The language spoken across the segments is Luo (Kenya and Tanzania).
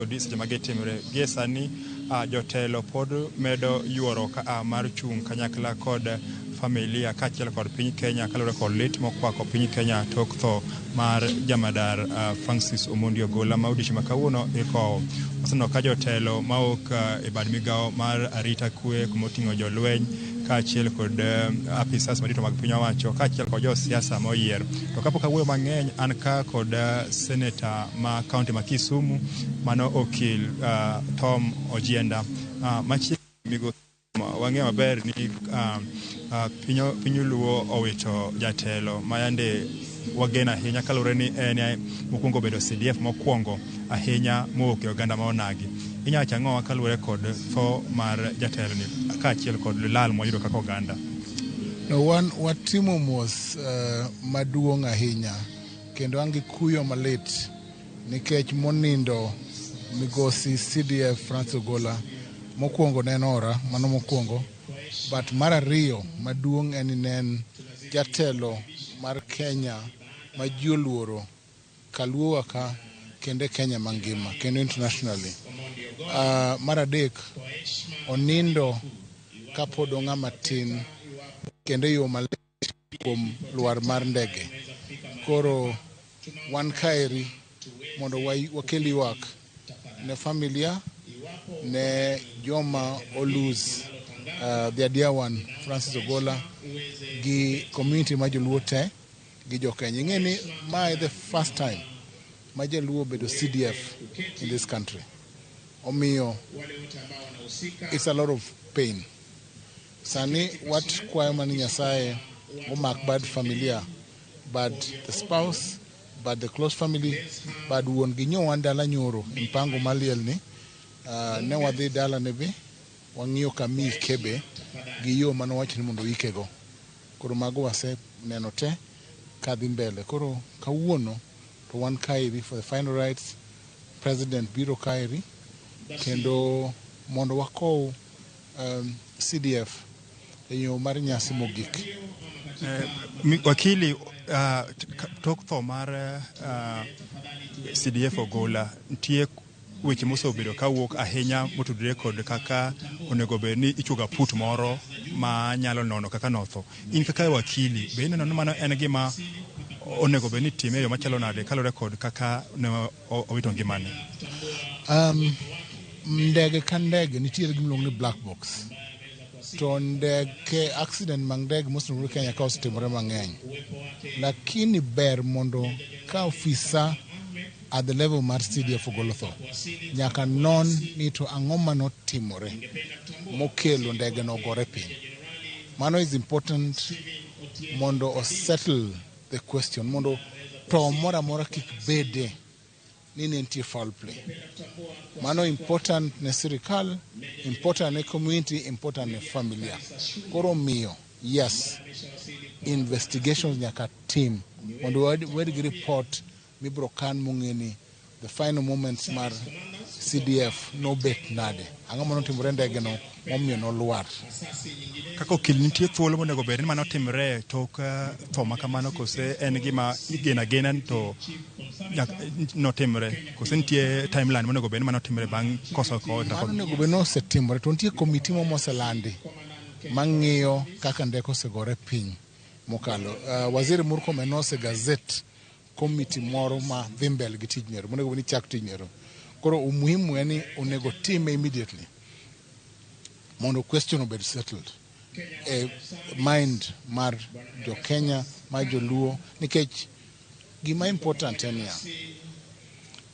Seche ma gitimre gie sani, jotelo pod medo yuoro ka mar chung' kanyakla kod familia kaachiel kod piny Kenya kaluwore kod lit mokwako piny Kenya tok tho mar jamadar Francis Omondi Ogola ma odiochieng' ma kawuono ikowo. Waseneno ka jotelo mawuok e bad migawo mar arita kwe kumoting'o jolweny kaachiel kod apisas madito mag piny owacho kaachiel kod josiasa moyier. To kapok awuoyo mang'eny, an ka kod seneta ma kaunti ma Kisumu, mano okil Tom Ojienda. Machiegni migosi, wang'eyo maber ni piny Luo owito jatelo ma yande wageno ahinya kaluwore ni en mokwongo bedo CDF mokwongo ahinya mowuok e oganda ma onagi. Inyalo wacho ang'owa kaluwore kod tho mar jatelo ni kaachiel kod lal mwayudo kaka oganda? No, wan watimo mos maduong' ahinya kendo an gi kuyo malit nikech monindo migosi CDF Francis Ogola mokwongo ne en ora mano mokwongo, but mar ariyo maduong' en ni ne en jatelo mar Kenya ma ji oluoro kaluowa ka kendo e Kenya mangima kendo internationally. Mar adek, onindo kapod ong'ama tin kendo e yo malit kuom lwar mar ndege. Koro wan kaeri mondo wakel ywak ne familia, ne joma o lose their dear one Francis Ogola, gi community ma joluo te gi jo Kenya. Ing'e ni mae the first time ma jaluo obedo CDF in this country. Omiyo it's a lot of pain. Sani wat kwayo mana Nyasaye omak bad familia, bad the spouse, bad the close family, bad wuon gi nyo wan dala nyoro e mpango mar liel ni ne wadhi dala ne be wang'iyo kama iike be gi yo mane owach ni mondo oikego. Koro mago waseneno te kadhi mbele. Koro kawuono to wan kaeri for the final rites. President biro kaeri kendo mondo wakow CDF e yo mar nyasi mogik. Wakili, tok tho mar CDF Ogola, nitie weche mosebedo kawuok ahinya motudore kod kaka onego bed ni ichuogo aput moro ma nyalo nono kaka notho. In kaka wakili, be ineno ni mano en gima onego bed ni itime e yo machalo nade kaluwore kod kaka ne owito ngimane? Ndege ka ndege nitiere gima iluongo ni black box. To ndege, accident mag ndege mosetimore Kenya ka osetimore mang'eny. Lakini ber mondo ka ofisa at the level mar CDF ogolo tho, nyaka non ni to ang'o manotimore mokelo ndege no ogore piny. Mano is important mondo o settle the question, mondo to moro amora kik bede ni ne nitie foul play. Mano important ne sirikal, important ne community, important ne familia. Koro miyo, yes, investigations nyaka tim mondo wed gi report mibro kan mong'e ni the final moments mar CDF nobet nade. Ang'o manotimore e ndege no momiyo nolwar. Kaka okil, nitie thuolo monego bed ni mano timre tok tho ma kamano, kose en gima igeno agena ni to notimre, kose nitie timeline monego bed ni mano timre bang' koso kowe kata Mano onego bed ni osetimore to nitie komiti mo moselandi mang'iyo kaka ndeke osegore piny mokalo. Waziri Murkomen nose gazette komiti moro ma dhi mbele gi tij nero monego bed ni chak tij nero. Koro umuhimu en ni onego time immediately mondo question obed settled e mind mar jo Kenya, mar joluo, nikech gima important en niya,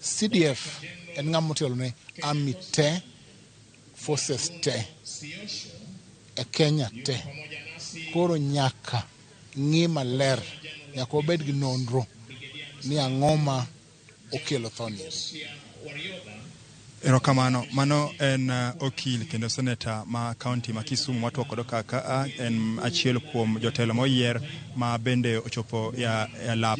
CDF en ng'ama otelo ne army te, forces te e Kenya te. Koro nyaka ng'i maler, nyaka wabed gi nonro ni ang'o ma okelo tho ni. Erokamano. Mano en okil kendo seneta ma kaunti ma Kisumu watwak godo kaka en achiel kuom jotelo moyier ma bende ochopo ya lap.